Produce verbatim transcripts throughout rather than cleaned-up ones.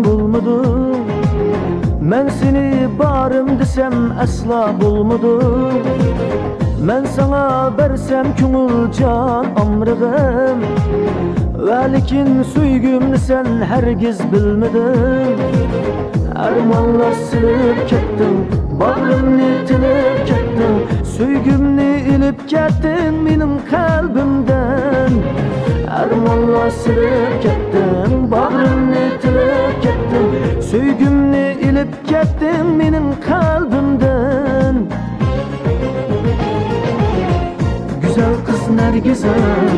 بولمىدىڭ. مەن سېنى بارىم دېسەم ئەسلا بولمىدىڭ. مەن ساڭا بەرسەم كۆڭۈل جان ئامرىغىم، ۋەلىكىن سۆيگۈمنى سەن ھەرگىز بىلمىدىڭ. ئەرمانلار سېلىپ كەتتىڭ، باغرىمنى تىلىپ كەتتىڭ، سۆيگۈمنى ئېلىپ كەتتىڭ مېنىڭ قەلبىمدىن. ئەرمانلار سېلىپ كەتتىڭ، باغرىمنى تىلىپ كەتتىڭ، سۆيگۈمنى ئېلىپ كەتتىڭ مېنىڭ قەلبىمدىن. گۈزەل قىز نەرگىزەم،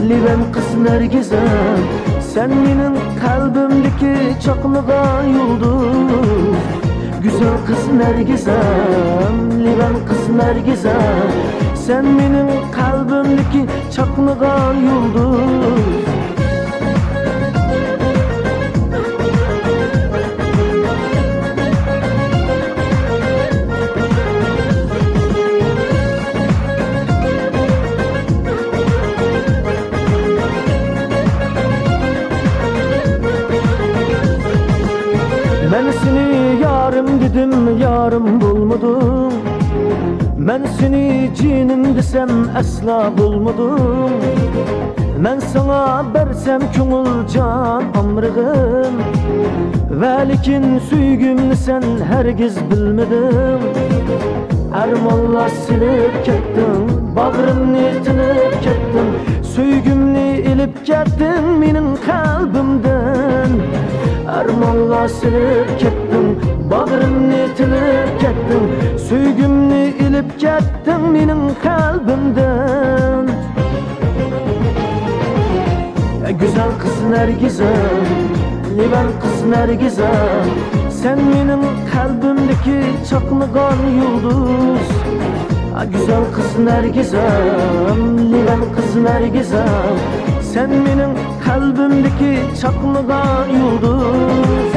لىۋەن قىز نەرگىزەم، سەن مېنىڭ قەلبىمدىكى چاقنىغان يۇلدۇز. گۈزەل قىز نەرگىزەم، لىۋەن قىز نەرگىزەم، سەن مېنىڭ قەلبىمدىكى چاقنىغان يۇلدۇز. مەن سېنى يارىم دېدىم، يارىم بولمىدىڭ. مەن سېنى جېنىم دېسەم ئەسلا بولمىدىڭ. مەن ساڭا بەرسەم كۆڭۈل جان ئامرىغىم، ۋەلىكىن سۆيگۈمنى سەن ھەرگىز بىلمىدىڭ. ئەرمانلار سېلىپ كەتتىڭ، باغرىمنى تىلىپ كەتتىڭ، سۆيگۈمنى ئېلىپ كەتتىڭ مېنىڭ قەلبىمدىن. ئەرمانلار سېلىپ كەتتىڭ، باغرىمنى تىلىپ كەتتىڭ، سۆيگۈمنى ئېلىپ كەتتىڭ مېنىڭ قەلبىمدىن. گۈزەل قىز نەرگىزەم، لىۋەن قىز نەرگىزەم، سەن مېنىڭ قەلبىمدىكى چاقنىغان يۇلدۇز. گۈزەل قىز نەرگىزەم، لىۋەن قىز نەرگىزەم، سەن مېنىڭ قەلبىمدىكى چاقنىغان يۇلدۇز.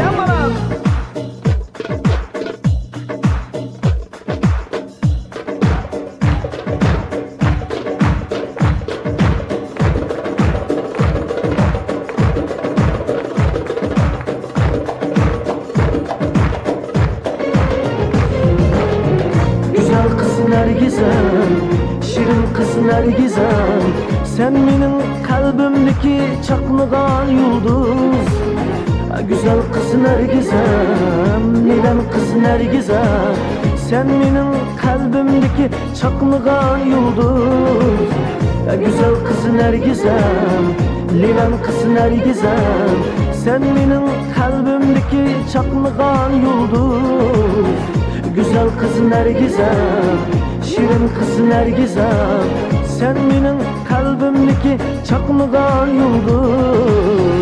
گۈزەل قىز نەرگىزەم، شېرىن قىز نەرگىزەم، سەن مېنىڭ قەلبىمدىكى چاقنىغان يۇلدۇز. گۈزەل قىز نەرگىزەم، لىۋەن قىز نەرگىزەم، سەن مېنىڭ قەلبىمدىكى چاقنىغان يۇلدۇز. گۈزەل قىز نەرگىزەم، لىۋەن قىز نەرگىزەم، سەن مېنىڭ قەلبىمدىكى چاقنىغان يۇلدۇز. گۈزەل قىز نەرگىزەم، شېرىن قىز نەرگىزەم، سەن مېنىڭ قەلبىمدىكى چاقنىغان يۇلدۇز.